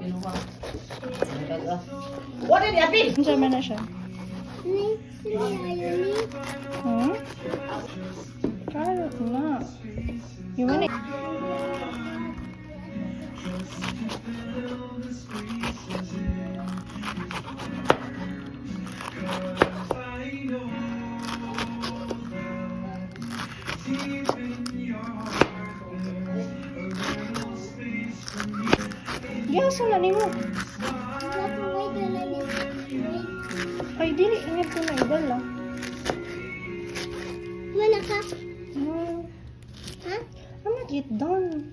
Kinuha. Wala ni Abi. Unsa man na siya? Ni, sini ayo ni. Hmm? Carrot na. You want it? Giyasa na nimo. Wait, wait, wait, wait. Ay, dili. Ingat ko na idala. Wala ka. No. Ha? I'm not yet done.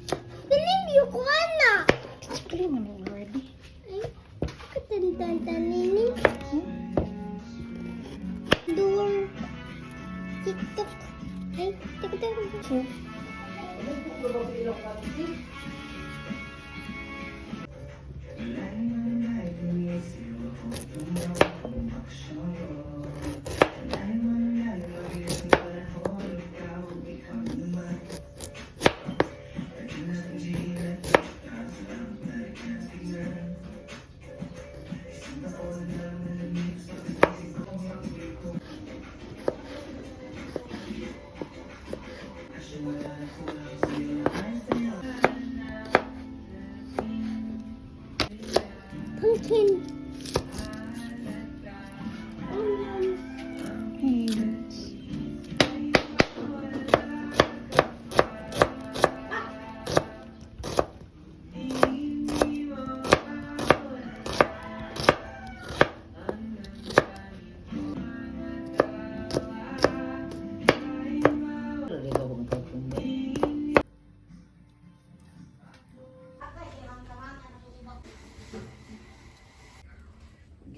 Pilim yung kuha na. It's clean naman already. Ay, katantan nini. Hmm? Door. TikTok. Ay, TikTok. So, Pumpkin. Onion. Beans.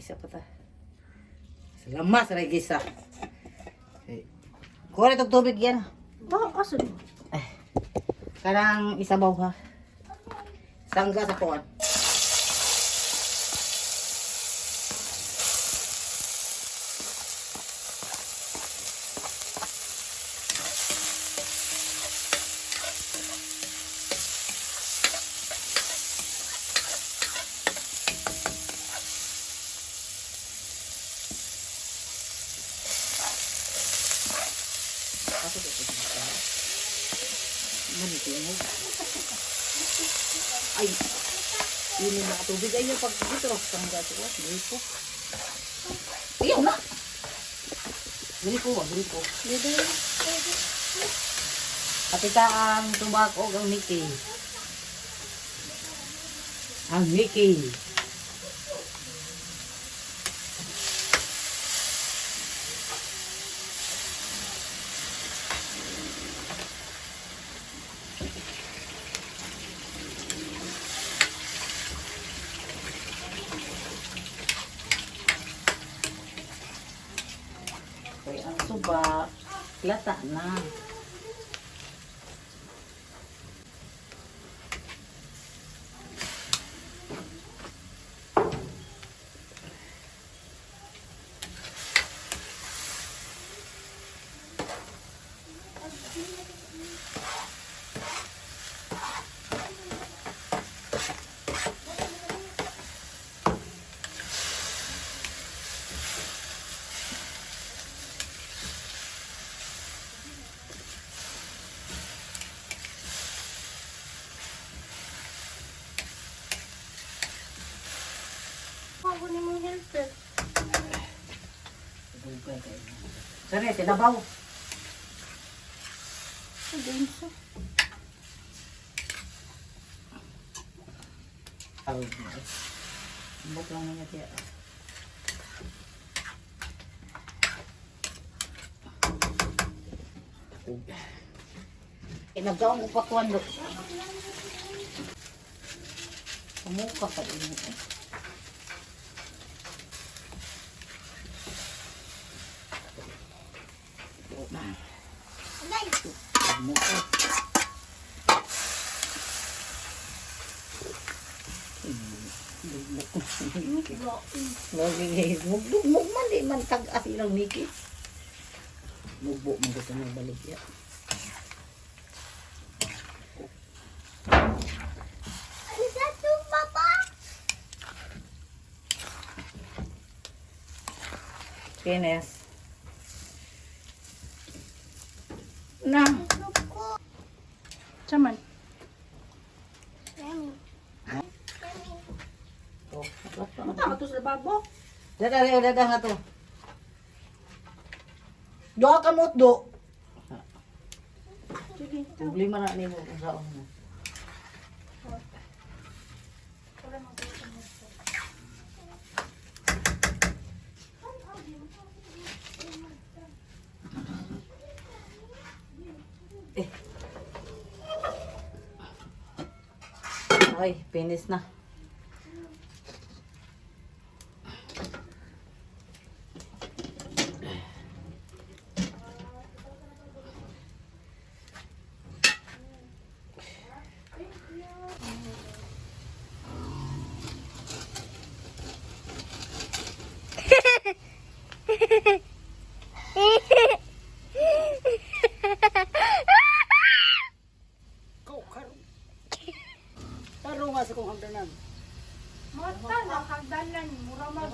Gisa pa ta. Salamat sa gisa. Okay. Kuha na itong tubig yan. Baka kaso. Karang isabaw ha. Sangga sa kuwan. Ay, yun yung mga tubig. Ay, yung pag dito, sangga sa kuwan. Dili ko. Iyaw na! Dili ko, wag dili ko. Kapita ang tubak o ang Mickey. Ang Mickey. Okay, ang suba, lata na. Ako ni mong helper. Sorry, sinabaw. Sa. Buk lang niya tiya. Eh, nagkaong ko pa kuwan do. Kumuka pa din mo. Agay. Kumuka. Mugdugmug man di man tag-as ilang Miki. Mugbo man gusto nang baligya. Is that too, Papa? Kines. Na. Chaman. Yummy. Oh, Ano to sa lababo? Dada, dada, dada nga to. Doa ka mo do. Sige. Problema na nimo kung saan mo. Eh. Okay, finish na. Tarong nga sa kong hagdanan. Mata na hagdanan mura mag.